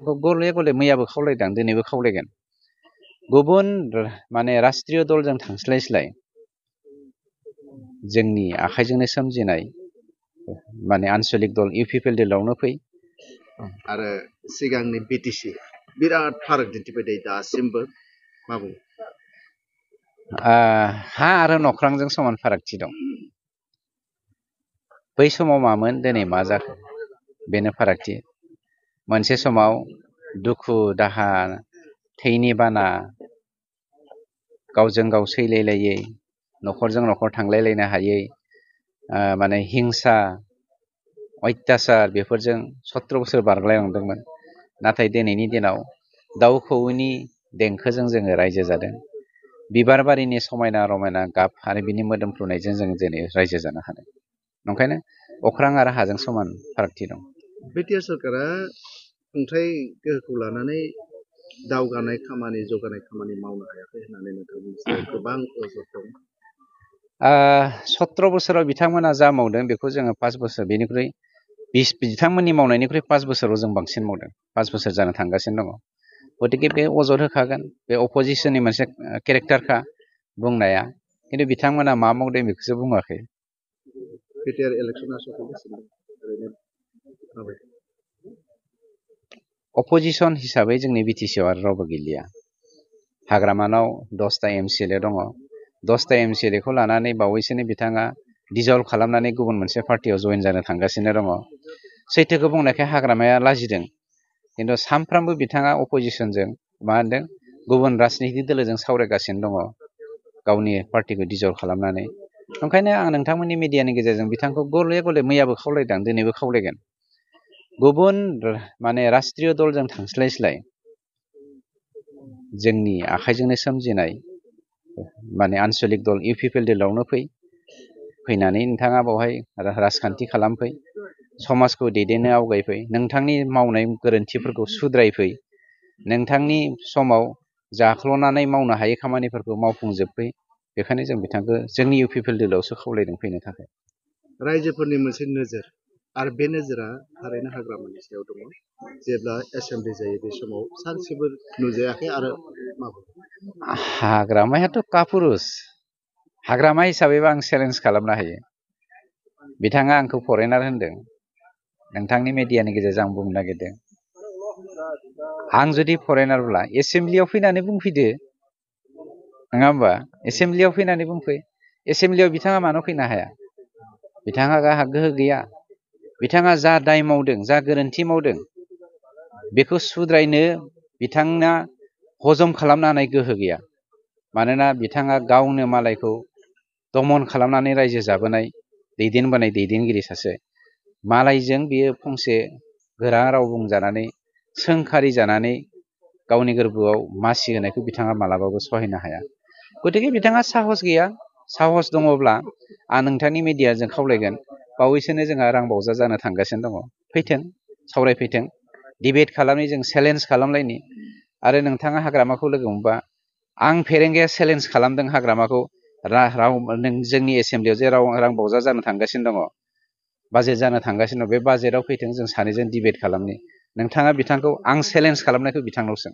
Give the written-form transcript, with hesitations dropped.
गले गले मैयाबो खावलायदों दिनैबो खावलायगोन गुबुन माने राष्ट्रीय दलजों थांस्लायस्लाय जोंनि आखाइजोंनो सोमजिनाय माने आन्चलिक दल इउपिपिएल दलावनो फै आरो सिगांनि बिटिसि बिराद फाराग दिन्थिबाय दासिमबो मा बुङो हा आरो नख्रांजों समान फारागथि दं बै समाव मामोन दिनै मा जाखो बेनो फारागथि मोनसे समाव दुखु दाहा थैनि बाना गावजों गाव सैलायलायै नखरजों नखर थांलायलायनो हायै माने हिंसा अत्याचार बेफोरजों 17 बोसोर बारलायलांदोंमोन नाथाय दिनैनि दिनाव दाउ खौवौनि देंखोजों जोङो रायजो जादों बिबार बारिनि समायना रमायना गाब आरो बिनि मोदोमफ्रुनायजों जों दिनै रायजो जानो हादों ओंखायनो अख्रां आरो हाजों समान फारागथि दं बिटिआर सरकारा खुंथाय गोहोखौ लानानै दावगानाय खामानि जौगानाय खामानि मावनो हायाखै होननानै नोंथांनि सायाव गोबां अजद दं 17 बोसोराव बिथांमोना जा मावदों बेखौ जोङो 5 बोसोर बेनिख्रुइ बिथांमोननि मावनायनिख्रुइ 5 बोसोराव जों बांसिन मावदों 5 बोसोर जानो थांगासिनो दङ गतिके बे अजद होखागोन बे अपोजिशननि मोनसे केरेक्टारखा बुंनाया खिन्थु बिथांमोना मा मावदों बेखौसो बुङाखै बिटिआर इलेक्सना सफैगासिनो ओरैनो माबायदि अपोजिशन हिसाबै जोंनि बिटिसिआव आरो रावबो गैलिया हाग्रामानाव 10टा एमसिएलए दङ 10टा एमसिएलएखौ लानानै बावैसोनो बिथाङा डिजल्भ खालामनानै गुबुन मोनसे पार्टियाव जइन जानो थांगासिनो दङ सैथोखौ बुंनायखाय हाग्रामाया लाजिदों खिन्थु सानफ्रामबो बिथाङा अपोजिशनजों मा होनदों गुबुन राजनितिक दोलोजों सावरायगासिनो दङ गावनि पार्टिखौ डिजल्भ खालामनानै ओंखायनो आं नोंथांमोननि मिडियानि गेजेरजों बिथांखौ गले गले मैयाबो खावलायदों दिनैबो खावलायगोन गुबुन माने राष्ट्रीय दलजों थांस्लायस्लाय जोंनि आखाइजोंनो सोमजिनाय माने आन्चलिक दल इउपिपिएल दलावनो फैनानै नोंथाङा बावहाय राजखान्थि खालामफै समाजखौ दैदेननो आवगायफै नोंथांनि मावनाय गोरोन्थिफोरखौ सुद्रायफै नोंथांनि समाव जाख्ल'नानै मावनो हायै खामानिफोरखौ मावफुंजोबफै बेखायनो जों बिथांखौ जोंनि इउपिपिएल दलावसो खावलायदों फैनो थाखाय रायजोफोरनि मोनसे नोजोर आरो बे नोजोरा थारैनो हाग्रामानि सायाव दङ जेब्ला एसेम्बलि जायो बे समाव सानसेबो नुजायाखै आरो हाग्रामायाथ' कापुरुष हाग्रामा हिसाबैबा आं चेलेन्ज खालामनो हायो बिथाङा आंखौ फरेनार होनदों नोंथांनि मिडियानि गेजेरजों आं बुंनो नागिरदों आं जुदि फरेनारब्ला एसेम्बलियाव फैनानै बुंफैदो नङा होमबा एसेम्बलियाव फैनानै बुंफै एसेम्बलियाव बिथाङा मानो फैनो हाया बिथाङा गाहा गोहो गैया बिथाङा जा दाय मावदों जा गोरोन्थि मावदों बेखौ सुद्रायनो बिथांना हजम खालामनो हानाय गोहो गैया मानोना बिथाङा गावनो मालायखौ दमन खालामनानै रायजो जाबोनाय दैदेनबोनाय दैदेनगिरि सासे मालायजों बियो फंसे गोरा राव बुंजानानै सोंखारि जानानै गावनि गोरबोआव मासि होनायखौ बिथाङा मालाबाबो सहायनो हाया गतिके बिथाङा साहस गैया साहस दङब्ला आं नोंथांनि मिडियाजों खावलायगोन बावैसोनो जोंहा रांबावजा जानो थांगासिनो दङ फैथों सावरायफैथों डिबेट खालामनि जों चेलेन्ज खालामलायनि आरो नोंथाङा हाग्रामाखौ लोगो मोनबा आं फेरेंगाया चेलेन्ज खालामदों हाग्रामाखौ जोंनि एसेम्बलियाव जे रांबावजा जानो थांगासिनो दङ बाजेट जानो थांगासिनो दं बे बाजेटआव फैथों जों सानैजों डिबेट खालामनि नोंथाङा बिथांखौ आं चेलेन्ज खालामनायखौ बिथांनाव सों